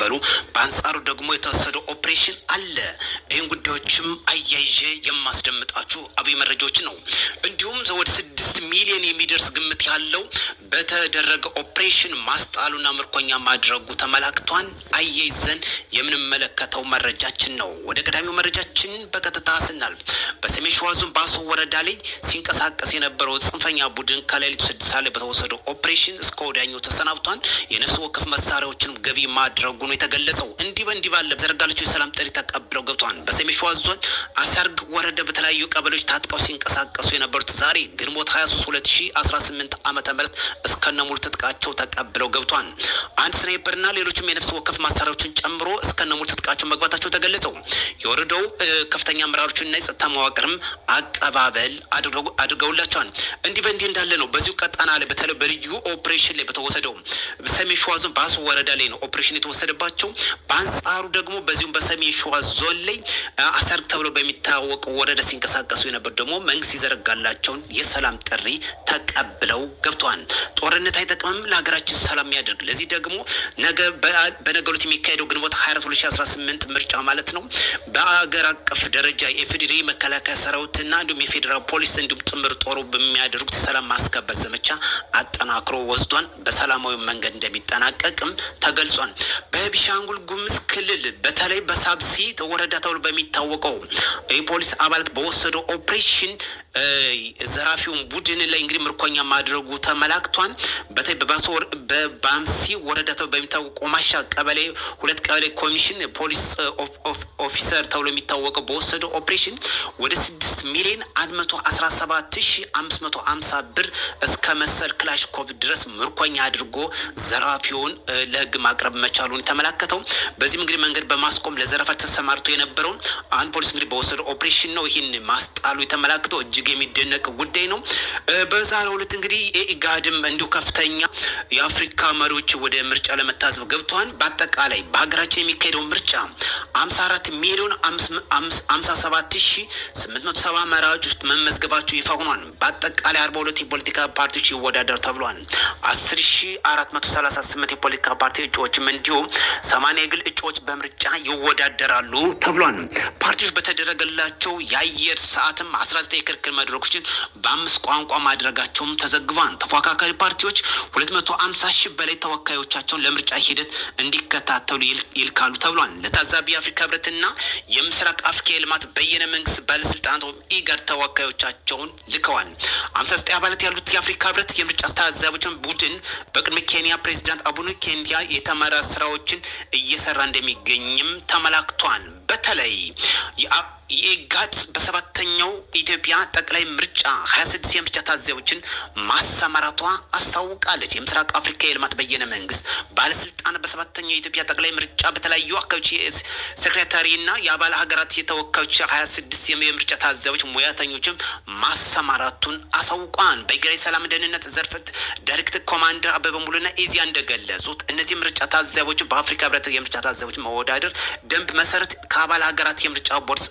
ሲቀበሉ፣ በአንጻሩ ደግሞ የተወሰደው ኦፕሬሽን አለ። ይህን ጉዳዮችም አያይዤ የማስደምጣችሁ አብይ መረጃዎች ነው። እንዲሁም ወደ 6 ሚሊዮን የሚደርስ ግምት ያለው በተደረገ ኦፕሬሽን ማስጣሉና ምርኮኛ ማድረጉ ተመላክቷን አያይዘን የምንመለከተው መረጃችን ነው። ወደ ቀዳሚው መረጃችን በቀጥታ ስናልፍ በሰሜን ሸዋ ዞን ባሶ ወረዳ ላይ ሲንቀሳቀስ የነበረው ጽንፈኛ ቡድን ከሌሊቱ 6 ሰዓት ላይ በተወሰደው ኦፕሬሽን እስከ ወዲያኛው ተሰናብቷል። የነፍስ ወከፍ መሳሪያዎችን ገቢ ማድረጉ ነው የተገለጸው። እንዲህ በእንዲህ ባለ በዘረጋላቸው የሰላም ጥሪ ተቀብለው ገብቷል። በሰሜን ሸዋ ዞን አሰርግ ወረዳ በተለያዩ ቀበሌዎች ታጥቀው ሲንቀሳቀሱ የነበሩት ዛሬ ግንቦት 23 2018 ዓ.ም. እስከነ ሙሉ ትጥቃቸው ተቀብለው ገብቷል። አንድ ስናይፐርና ሌሎችም የነፍስ ወከፍ መሳሪያዎችን ጨምሮ እስከነ ሙሉ ትጥቃቸው መግባታቸው ተገለጸው። የወረዳው ከፍተኛ አመራሮችና የጸጥታ መዋቅርም አቀባበል አድርገውላቸዋል። እንዲህ በእንዲህ እንዳለ ነው በዚሁ ቀጠና ላይ በተለይ በልዩ ኦፕሬሽን ላይ በተወሰደው ሰሜን ሸዋ ዞን ባሶ ወረዳ ላይ ነው ኦፕሬሽን የተወሰደባቸው። በአንጻሩ ደግሞ በዚሁም በሰሜን ሸዋ ዞን ላይ አሰርግ ተብሎ በሚታወቀው ወረዳ ሲንቀሳቀሱ የነበሩ ደግሞ መንግስት ይዘረጋላቸውን የሰላም ጥሪ ተቀብለው ገብተዋል። ጦርነት አይጠቅምም፣ ለሀገራችን ሰላም ያደርግ። ለዚህ ደግሞ ነገ በነገው ዕለት የሚካሄደው ግንቦት 24 2018 ምርጫ ማለት ነው፣ በአገር አቀፍ ደረጃ የኢፌዴሪ መከላከያ ሰራዊትና እንዲሁም የፌዴራል ፖሊስ እንዲሁም ጥምር ጦሩ በሚያደርጉት ሰላም ማስከበር ዘመቻ አጠናክሮ ወስዷን በሰላማዊ መንገድ እንደሚጠናቀቅም ተገልጿል። በቢሻንጉል ጉሙዝ ክልል በተለይ በሳብሲ ወረዳ ተብሎ በሚታወቀው የፖሊስ አባላት በወሰደው ኦፕሬሽን ዘራፊውን ቡድን ላይ እንግዲህ ምርኮኛ ማድረጉ ተመላክቷል። በተለይ በባምሲ ወረዳ ተብሎ በሚታወቀው ቆማሻ ቀበሌ ሁለት ቀበሌ ኮሚሽን ፖሊስ officer ተብሎ የሚታወቀው በወሰደው ኦፕሬሽን ወደ 6,117,550 ብር እስከ መሰል ክላሽኮቭ ድረስ ምርኮኛ አድርጎ ዘራፊውን ለሕግ ማቅረብ መቻሉን የተመላከተው። በዚህም እንግዲህ መንገድ በማስቆም ለዘረፋ ተሰማርቶ የነበረውን አንድ ፖሊስ እንግዲህ በወሰደው ኦፕሬሽን ነው ይህን ማስጣሉ የተመላክተው። እጅግ የሚደነቅ ጉዳይ ነው። በዛሬው ዕለት እንግዲህ የኢጋድም እንዲሁ ከፍተኛ የአፍሪካ መሪዎች ወደ ምርጫ ለመታዘብ ገብተዋል። በአጠቃላይ በሀገራችን የሚካሄደው ምርጫ 54,057,870 መራጮች ውስጥ መመዝገባቸው ይፋ ሆኗል። በአጠቃላይ 42 የፖለቲካ ፓርቲዎች ይወዳደሩ ተብሏል። 10,438 የፖለቲካ ፓርቲ እጩዎችም እንዲሁም 80 የግል እጩዎች በምርጫ ይወዳደራሉ ተብሏል። ፓርቲዎች በተደረገላቸው የአየር ሰዓትም 19 የክርክር መድረኮችን በአምስት ቋንቋ ማድረጋቸውም ተዘግቧል። ተፎካካሪ ፓርቲዎች 250,000 በላይ ተወካዮቻቸውን ለምርጫ ሂደት እንዲከታተሉ ይልካሉ ተብሏል። ለታዛቢ የአፍሪካ ህብረትና የምስራቅ አፍሪካ የልማት በየነ መንግስት ባለስልጣናት ወይም ኢጋድ ተወካዮቻቸውን ልከዋል። 59 አባላት ያሉት የአፍሪካ ህብረት የምርጫ ታዛቢዎችን ቡድን በቅድመ ኬንያ ፕሬዚዳንት ኡሁሩ ኬንያታ የተመራ ስራዎችን እየሰራ እንደሚገኝም ተመላክቷል። በተለይ የኢጋድ በሰባተኛው ኢትዮጵያ ጠቅላይ ምርጫ 26 የምርጫ ታዛቢዎችን ማሰማራቷ አስታውቃለች። የምስራቅ አፍሪካ የልማት በየነ መንግስት ባለስልጣን በሰባተኛው የኢትዮጵያ ጠቅላይ ምርጫ በተለያዩ አካባቢዎች secretary ና የአባል ሀገራት የተወካዮች 26 የምርጫ ታዛቢዎች ሙያተኞችም ማሰማራቱን አሳውቋል። በብሔራዊ ሰላም ደህንነት ዘርፍ ዳይሬክተር ኮማንደር አበበ ሙሉና ኢዜአ እንደገለጹት እነዚህ ምርጫ ታዛቢዎች በአፍሪካ ህብረት የምርጫ ታዛቢዎች መወዳደር ደንብ መሰረት ከአባል ሀገራት የምርጫ ቦርድ